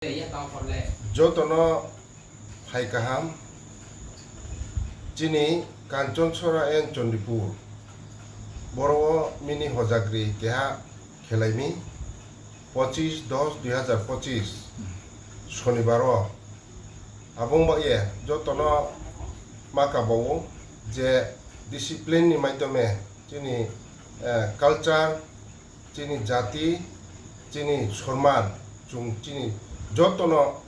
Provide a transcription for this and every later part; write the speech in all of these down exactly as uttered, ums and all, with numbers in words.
Joto no phai kaham. Chini Kanchonchora and Chandipur, boro wo mini hojagri keha khelai mi, পঁচিশ দশ দুই হাজার পঁচিশ, Sonibar wo. Abo ong bah ye joto no ma kaba ou je discipline ni maidhyome chini culture, chini jati, chini sorman, chung chini joto no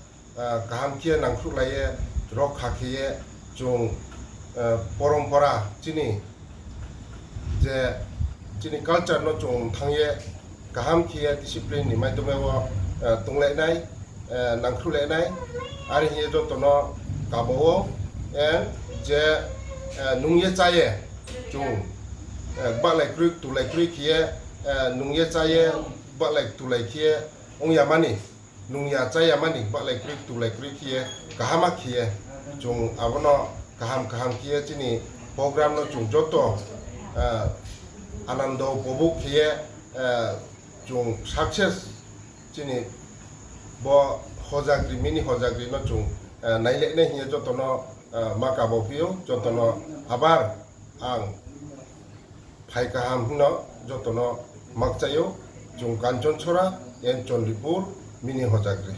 kaham khe ye nangkhruhlai ye, rokha khe ye, chung porompora chini je chini culture no chung mthang ye kaham khe ye discipline ni maidhyome wo tonglai nai, nangkhruhlai nai, are hing ye joto no kaba ou, je nung ye chá ye chung gbahlai kroi ktulai kroi khe ye, nung ye chá ye gbahlai ktulai khe ye ong ya mani, nung ya chá ya mani gbahlai kroi ktulai kroi khe ye, kaham khe ye, chung abo no kaham kaham khe ye chini program no chung joto anando upobhog khe ye, chung success chini bo hojagri, mini hojagri no chung nailai nai hing ye joto no ma kaba phi ou, joto no abar ang phai kaham hing no joto no makchai ou, chung Kanchonchora and Chandipur mini hojagri.